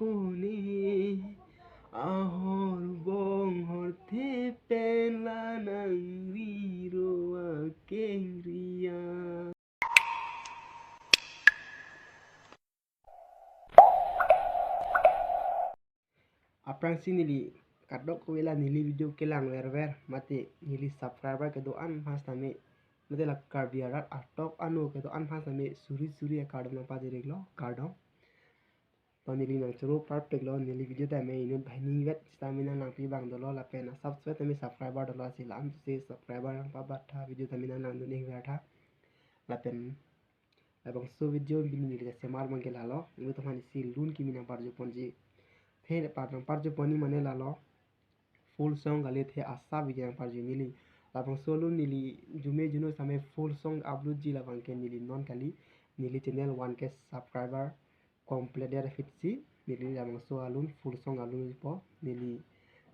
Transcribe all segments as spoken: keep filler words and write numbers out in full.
pone, ahor bonghor the pen la nangri ro akeng ria. Aphrangsi neli kadokave la neli video kelang verver, mate neli subscriber kedo-an aphan sitame, mate la Karbi arat atok ano kedo-an aphan sitame suri suri akardom nangpajir-iklo, kardom. To neli nangchoro parpiklo, neli video tame inut banghini vet sitame nanglangpi abang dolo, lapen asapso tame subscriber dolo, si la-an si subscriber nangpabat tha, video tame nanglangdun-ik ver tha. Lapen labangso video pini neli kasemar abang ke lalo, inut aphan isi lun kimi nangparjuponji. The par nangparjupon mane lalo, full song kali, the asap video nangparju neli. Labangso alun neli jume juno sitame full song upload ji, labang ke neli non kali, neli channel one K subscriber complete det aphi si neli labangso alun full song alun po neli.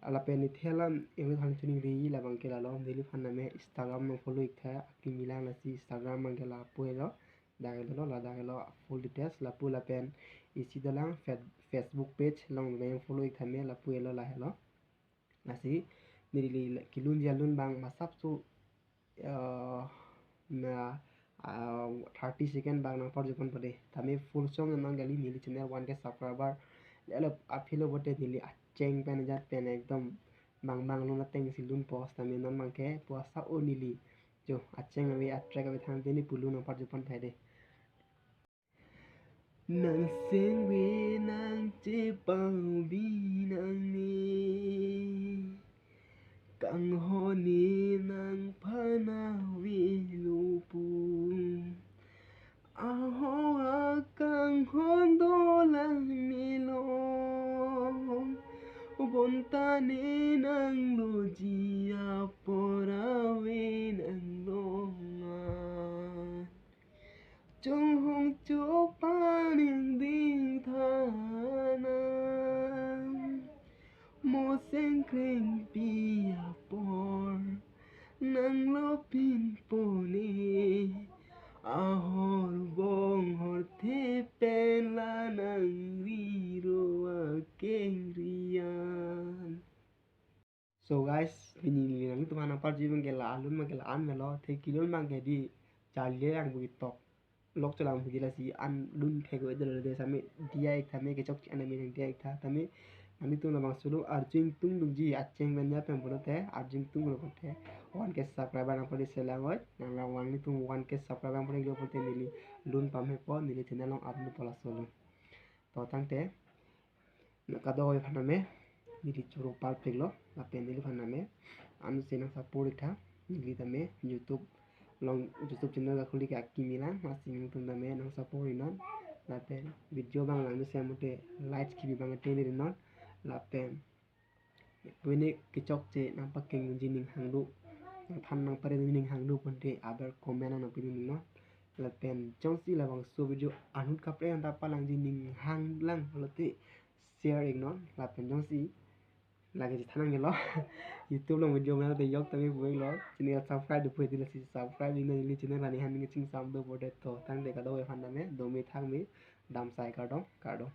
Lapen ne the alam inut aphan choningri labang ke lalo, neliphan tame Instagram nangfollow-ik tha, akimi lang, lasi Instagram abang ke lapu helo, dak helo, ladak helo full details lapu, lapen isi dolang Fe-, Facebook page along nangfollow-ik tha me, lapu helo, la helo. Lasi neli kilunji alun abang asapso, eh, na, ah, thirty second abang nangparjuponpo de. Tame full song non kali, neli channel one K subscriber lelo aphi lo pote neli acheng pen ajat pen ekdom bang bang lun ateng si lunpo, sitame non abang ke pu asa o neli jo acheng ave, atrack ave, thang te ne pu lun nangparjupon thai de. Nang seng ave nang chepang ave nangne, kanghon ne nangphan avelo pu. Ahor akanghon dolang nelong, bonta ne nangloji apor ave nanglonga. Chonghong chopaning ding thanang, mo seng krengpi apor nanglopin pone, ahor bonghor the pen la nangri ro akeng rian. So guys, pini neli nanglitum aphan nangparju abang ke la alun abang ke la-an melo, the kelun abang ke di charli angbu ketok lok cholang bugi, lasi an lun thek ave dolo de, sitame diya-ik tha me, kechokche an me nangdiya-ik tha, tame nanglitum labangso alun arju ingtungdunji, acheng pen ajat pen pulote arju ingtung lo pote one K subscriber nangpadi selang oi, nang la one, nanglitum one K subscriber nangpadi lo pote neli lun pame po, neli channel along upload po laso alun. To tangte kadokave aphan tame neli choro parpiklo, lapen neliphan tame ansi nang support-ik tha, neli tame YouTube along, YouTube channel kakhuli ke akimi lang, lasi nangtum tame nang support-ik non, lapen video abang lang mesen mute like kibi abang tene non, lapen pine kechokche nangpakengji ning hang do, nangthan nangpare ning hang do pote aber comment nangpidun non, lapen jongsi labangso video ahut kaprek nangta palangji ning hang lang pulote share-ik non, lapen jongsi lake chethan nangjilo YouTube along video mena te yok tame pu-iklo, channel subscribe do pu-ik, lasi subscribe-ik non, neli channel ani han ning chingsam do pote. To tangte kadokave aphan tame dome thakme, dam sai, kardom, kardom.